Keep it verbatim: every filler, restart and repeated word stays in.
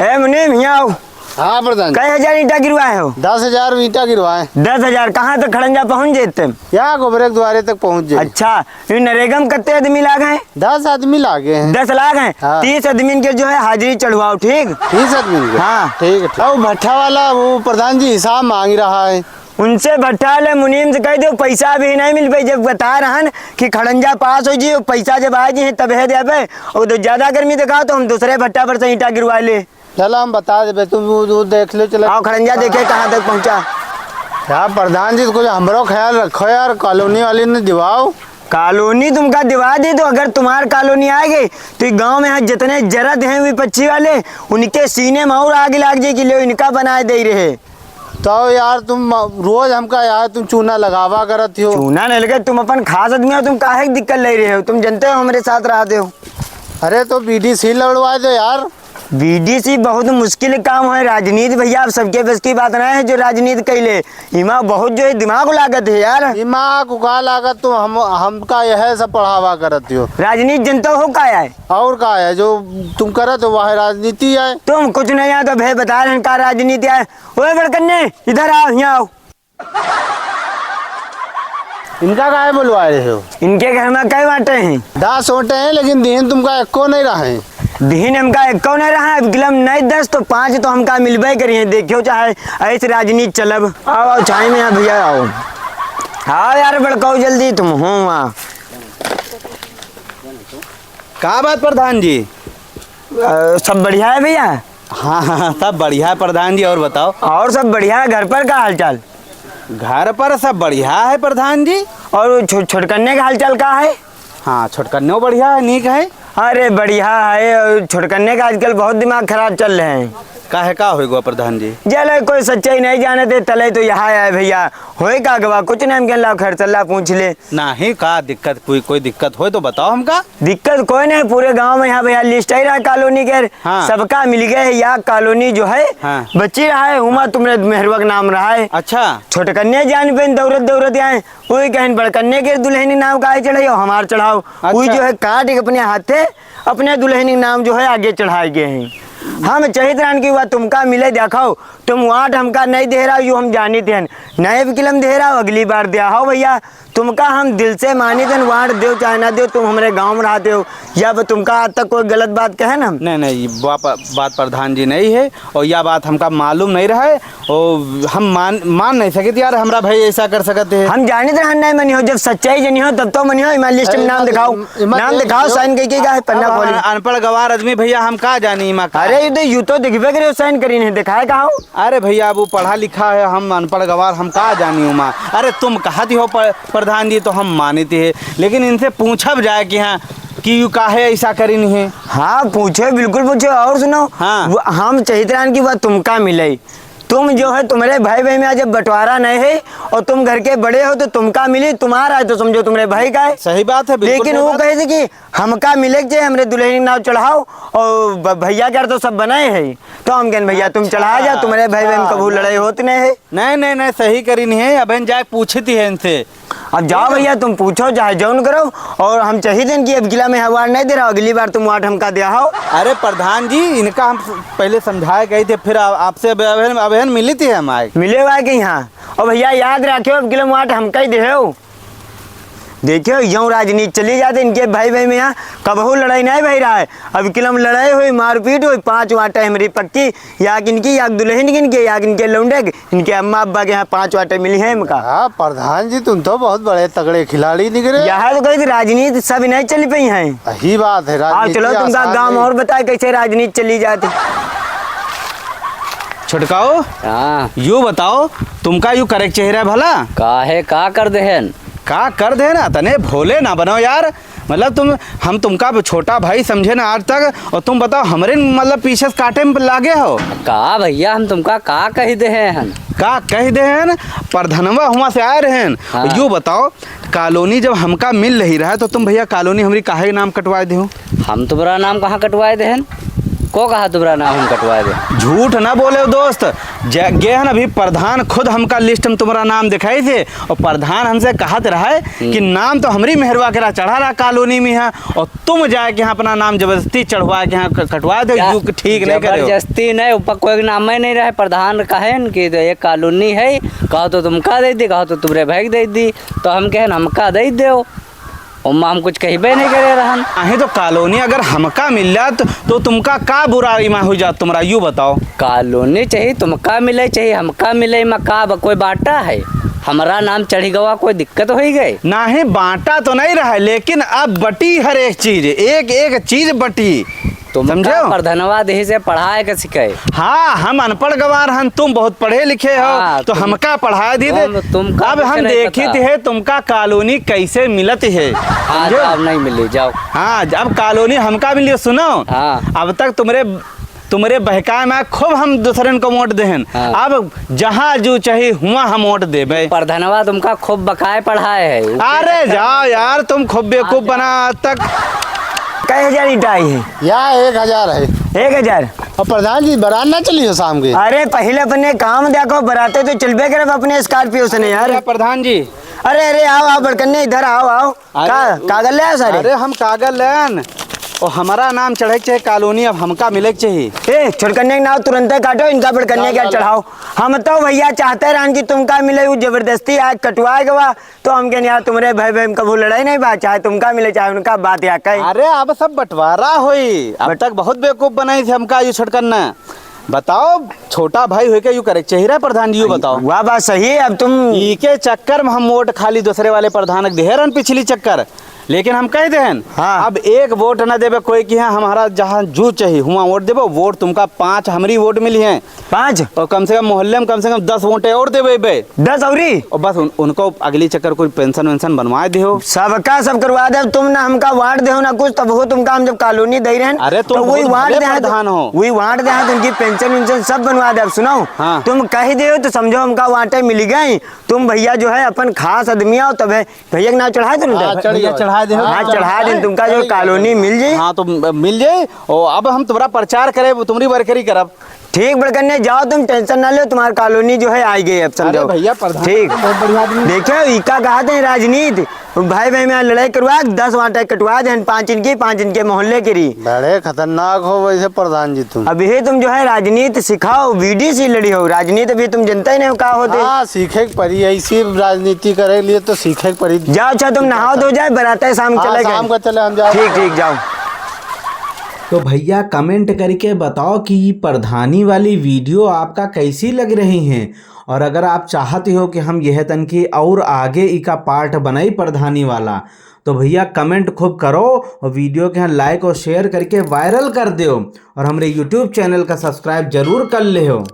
ए मुनीम, हियाँ आओ। हाँ प्रधान जी। कै हजार ईंटा गिरवाए हो? दस हजार ईंटा गिरवाए। दस हजार, कहाँ तक खड़ंजा पहुँच जेते? या गोबरे के द्वारे तक पहुँच जाए। अच्छा, ये नरेगा में कत्ते आदमी लाग हैं? दस आदमी लागे हैं। दस लाग हैं? हाँ। तीस आदमी के जो है हाजिरी चढ़वाओ, ठीक? तीस आदमी के? हाँ। ठीक है, ठीक। और भट्ठा वाला वो प्रधान जी हिसाब मांग रहा है। उनसे भट्ठा वाले मुनीम से कह दो, पैसा अभी नहीं मिल पाई। जब बता रहन कि खड़ंजा पास हो जी, पैसा जब आ जी तब है देबे। और तो ज्यादा गर्मी दिखाओ तो हम दूसरे भट्ठा पर से ईंटा गिरवा ले। चलो हम बता देबे, तुम वो, वो देख लो, चलो। आओ खड़ंजा देखे कहाँ तक पहुँचा। यार प्रधान जी, कुछ हमरो ख्याल रखो यार, कॉलोनी वाली ने दिवाओ। कॉलोनी तुमका दिवा दी तो अगर तुम्हार कॉलोनी आ गई तो ये गांव में यहाँ जितने जरद हैं विपक्षी वाले, उनके सीने में और आग लाग जाए कि ले इनका बनाए दे रहे। तो यार तुम रोज हमका यार तुम चूना लगावा करत हो। चूना नहीं लगे, तुम अपन खास आदमी हो, तुम काहे की दिक्कत ले रहे हो? तुम जनते हो हमरे साथ रहते हो। अरे तो बीडीसी लड़वा दो यार। बीडीसी बहुत मुश्किल काम है, राजनीति भैया, अब सबके बस की बात ना है जो राजनीति कैले। इमा बहुत जो है दिमाग लागत है यार। दिमाग का लागत तो हम, हमका यह सब पढ़ावा करत हो। राजनीति जनता हो का है? और का है जो तुम करत हो, वह राजनीति है। तुम कुछ नहीं जानते भे, बता रहे हैं का राजनीति है। ओए बड़कन्ने, इधर आओ, यहाँ आओ। इनका काहे बुलवा रहे हो? इनके घर में कई बाटे हैं? दस ओटे हैं, लेकिन दिहिन तुमका एको नहीं रहे। दिहिन हमका एको नहीं रहा, अब गिलम नहीं दस तो पाँच तो हमका मिलबे करी हैं। देखियो चाहे ऐसे राजनीति चलब। आओ, आओ, छाई में आओ भैया, आओ। आओ यार बड़काओ जल्दी, तुम हो वहाँ। का बात प्रधान जी? अ, सब बढ़िया है भैया? हाँ, हाँ, हाँ, सब बढ़िया है प्रधान जी, और बताओ। और सब बढ़िया है, घर पर का हालचाल? घर पर सब बढ़िया है प्रधान जी। और छो-, छोटकन्ने का हालचाल का है? हाँ, छोटकन्नो बढ़िया है, नीक है। अरे बढ़िया है, और छोटकन्ने का आजकल बहुत दिमाग खराब चल रहे हैं। काहे, का होई गवा प्रधान जी? जले कोई सच्चाई नहीं जाने थे, तले तो यहाँ आए भैया। होए का गवा? कुछ नहीं, हम कहला खैर सल्ला पूछ ले। नहीं, का दिक्कत, कोई, कोई दिक्कत होए तो बताओ हमका। दिक्कत कोई नहीं, पूरे गांव में यहाँ भैया लिस्ट आई रहा कॉलोनी के, हाँ। सबका मिल गए है। या कॉलोनी जो है, हाँ। बची रहा है, उमा तुमरे मेहरुआ के नाम रहा है। अच्छा। छोटकन्ने जान पे दौड़त दौड़त आए, वही कहन बड़कन्ने के दुल्हनी नाम का आए चढ़ाई और हमार चढ़ाओ। अच्छा। वही जो है काट के अपने हाथे अपने दुल्हनी नाम जो है आगे चढ़ाए गए हैं। हम चाहित रहन कि वह तुमका मिले देखाओ, तुम वाट हमका नहीं दे रहा, यो हम जानित हन। नए किलम दे रहा, अगली बार दे हो भैया। तुमका हम दिल से मानित हन, वाट देव चाहे ना देव, तुम हमरे गांव में रहते हो, या ब-, तुमका आज तक कोई गलत बात कहे ना हम? नहीं, नहीं, ये बाप-, बात प्रधान जी नहीं है, और यह बात हमका मालूम नहीं रहा है, और हम मान, मान नहीं सके यार, हमरा भाई ऐसा कर सकते हैं। हम जानित रहन नहीं मनी हो, जब सच्चाई जनी हो तब तो मनी हो। इमा लिस्ट में अरे, नाम इमा दिखाओ, इमा नाम देख दिखाओ, लो। साइन कई के का है, पन्ना अब हम खोली। अनपढ़ गवार आदमी भैया, हम का जानी इमा का? अरे, ये तो यू तो दिखबे करे, साइन करी नहीं, दिखाए का हो? अरे भैया, अब वो पढ़ा लिखा है, हम अनपढ़ गवार, हम का जानी उमा। अरे तुम कहत हो प-, प्रधान जी, तो हम मानित है, लेकिन इनसे पूछब जाए कि हाँ, कि यू काहे ऐसा करिन है? हाँ, पूछो, बिल्कुल पूछो। और सुनो, हाँ। वो हम चाहित रहन कि वह तुमका मिले। तुम जो है, तुम्हारे भाई भाई में आज जब बंटवारा नहीं है और तुम घर के बड़े हो, तो तुमका मिली, तुम्हारा है तो समझो तुम्हारे भाई का है। सही बात है, बिल्कुल लेकिन सही वो बात। कहे थे कि हमका मिले के चाहिए, हमरे दुल्हन के नाव चढ़ाओ और ब-, भैया के तो सब बनाए है, तो हम कहन भैया तुम अच्छा, चढ़ा जाओ, तुम्हारे भाई भाई में अच्छा, कभू नहीं। लड़ाई होत नहीं है। नहीं, नहीं, नहीं, सही करी नहीं है, अब जाए पूछती है इनसे। अब जाओ भैया, तुम पूछो चाहे जौन करो, और हम चाहित हन कि अब किला में अवार्ड नहीं दे रहा, अगली बार तुम वाट हमका दिया हो। अरे प्रधान जी, इनका हम पहले समझाए गए थे, फिर आ-, आपसे अब, अब, अब मिली थी हम आए। मिले हुआ है कि यहाँ? और भैया याद रखियो, अब किला में वाट हमका ही दे हो। देखियो, यूं राजनीति चली जाते इनके भाई भाई में, यहाँ कबहू लड़ाई नहीं भई रहा है। अब किला में लड़ाई हुई, मारपीट हुई, पाँच वाटे हमरी पक्की, या किनकी, या दुल्हन किनके, या किनके लौंडे के, इनके अम्मा अब्बा के यहाँ पाँच वाटे मिली है इनका। हाँ, प्रधान जी, तुम तो बहुत बड़े तगड़े खिलाड़ी निकले। यहाँ तो कही थी, राजनीति सब नहीं चली पई है। यही बात है, हाँ, राजनीति चलो, तुमका आसान गाँव नहीं। और बताए, कैसे राजनीति चली जाती। छोटकाओ, हाँ। यू बताओ, तुमका यू करे के चाहिए रहा भला? काहे, का कर देहेन? का कर देहेन? तने भोले ना बनो यार। मतलब तुम, हम तुमका छोटा भाई समझे ना आज तक, और तुम बताओ हमरे मतलब पीछे से काटे में लागे हो। का भैया, हम तुमका का कह देहेन? का कह देहेन? प्रधनवा हुआ से आए रहेन। हाँ। यू बताओ, कॉलोनी जब हमका मिल रही रहा तो तुम भैया कॉलोनी हमरी काहे नाम कटवाए देहो? हम तुम्हरा नाम कहाँ कटवाए देहेन? को कहा तुम्हरा नाम हम कटवा दे? झूठ ना बोले दोस्त, ज-, गे हन अभी प्रधान खुद हमका list में तुम्हरा नाम दिखाई थे और प्रधान हमसे कहत रहे कि नाम तो हमरी मेहरवा के रहा, चढ़ा रहा कॉलोनी में है और तुम जाए के यहाँ अपना नाम जबरदस्ती चढ़वा के यहाँ क-, कटवा दे, क्या? यू ठीक नहीं करे हो। जबरदस्ती नहीं, ऊपर कोई नाम ही नहीं रहे। प्रधान कहेन कि ये कॉलोनी है, कहो तो तुमका दे दी, कहो तो तुम्हरे भाई के दे दी, तो हम कहेन हमका दे दो। ओमा हम कुछ कहबे नहीं करे रहन। आहे तो कॉलोनी अगर हमका मिल जात, तो तुमका का बुराई मा हो जात, तुम्हरा यू बताओ। कॉलोनी चाहिए, तुमका मिले चाहिए, हमका मिले, मा का ब-, कोई बाटा है? हमरा नाम चढ़ी गवा, कोई दिक्कत होई गई? नाही, बाटा तो नहीं रहा, लेकिन अब बटी हर एक चीज, एक एक चीज बटी। तुमका समझो? प्रधनवा देही से पढ़ाए के सिखाए। हाँ, हम अनपढ़ गवार हन, तुम बहुत पढ़े लिखे हो, हाँ, तो तुम, हमका पढ़ाए दी दे। तुम, तुमका अब कुछ हम नहीं देखी पता। थे तुमका कॉलोनी कैसे मिलत है, हाँ, समझो? जाओ, नहीं मिली, जाओ। हाँ, अब कॉलोनी हमका मिली, सुनो। हाँ। अब तक तुम्हरे, तुम्हरे बहकाए में खूब हम दूसरन को वोट देहन। हाँ। अब जहाँ जो चाही हुआ हम वोट देबे। प्रधनवा तुमका खूब बकाए पढ़ाए है। अरे जाओ यार, तुम खूब बेवकूफ बना आज तक। कई हजार ईटा आई है? या एक हजार है। एक हजार? और प्रधान जी, बारात ना चली हो शाम के? अरे, पहिले अपने काम देखो, बराते तो चलबे करब अपने स्कॉर्पियो से नहीं यार। अरे प्रधान जी। अरे, अरे, आओ, आओ, बड़कन्ने, इधर आओ, आओ। अरे, का, कागज ले आया सारे? अरे, हम कागज लेन। ओ, हमारा नाम चढ़े के चाहे कॉलोनी, अब हमका मिले के चाही। ए, छोटकन्ने के नाव तुरंते काटो, इनका बड़कन्ने का चढ़ाओ। हम तो भैया चाहते रहन कि तुमका मिले, वो जबरदस्ती आज कटवाए गवा। तो हम कहन, "यार, तुम्हरे भाई, भाई में कभू लड़ाई नहीं बा, चाहे तुमका मिले, चाहे उनका, बात या कहे।" अरे, अब सब बंटवारा होई। अब बट- तक बहुत बेवकूफ बनाई थे हमका, यू छोटकन्ना। बताओ, छोटा भाई होके यू करे के चाही रहे प्रधान जी, यू बताओ। वाह, बात सही है। अब तुम इके चक्कर में हम वोट खाली दूसरे वाले प्रधान के देहे रहन पिछली चक्कर, लेकिन हम कह देहन, हाँ। अब एक वोट ना देबे कोई कि हाँ, हमारा जहाँ जू चाही, हुआ वोट देबो। वोट तुमका पाँच हमरी वोट मिली हैं, पाँच? और कम से कम मोहल्ले में कम से कम दस वोटे और देबे बे। दस औरी? और बस उन-, उनको अगली चक्कर कोई पेंशन वेंशन बनवाए दियो। सबका सब करवा देब, तुम ना हमका वाट देहो ना कुछ, तब हो तुमका हम जब कॉलोनी दे रहन, अरे तुम तो वही बहुत वाट भले दे हाथ, प्रधान हो। वही वाट दे हाथ उनकी पेंशन वेंशन सब बनवा देब। सुनाओ, हाँ। तुम कह दियो तो समझो हमका वाटे मिली गई। तुम भैया जो है अपन खास आदमी आओ, तबे भैया के नाव चढ़ाए तुम हाँ, उनका? चढ़ भैया गया। चढ़ाए दे। हाँ, हाँ, चढ़ा दे, तुमका जो चढ़ गया। कॉलोनी मिल जाई। हाँ, तो म-, मिल जाई। ओ, अब हम तुम्हारा प्रचार करे, वो तुम्हारी वर्करी करब। ठीक, बड़कन्ने, जाओ तुम, टेंशन ना लो, तुम्हारी कॉलोनी जो है, आई गई अब, अरे समझो। भैया, प्रधान ठीक। तो बहुत बढ़िया आदमी। देखो, ई का कहत हैं राजनीति, भाई भाई में लड़ाई करवा, दस वाटे कटवा देहन, पाँच इनकी, पाँच इनके मोहल्ले के री। बड़े खतरनाक हो वैसे प्रधान जी तुम। अभी तुम जो है राजनीति सिखाओ, बीडीसी लड़ी हो, राजनीति अभी तुम जनते नहीं हो का होते। हाँ, सीखे के पड़ी, ऐसी राजनीति करे के लिए तो सीखे के पड़ी। जाओ, अच्छा, तुम नहाओ धो जाए, बराते शाम हाँ, चले गए। शाम को चले हम जाओ। ठीक, ठीक, जाओ। तो भैया, comment करके बताओ कि ये प्रधानी वाली video आपका कैसी लग रही हैं, और अगर आप चाहते हो कि हम यह तनकी और आगे इका part बनाई प्रधानी वाला, तो भैया, comment खूब करो और video के यहाँ like और share करके viral कर दो, और हमरे YouTube channel का subscribe जरूर कर लेहो।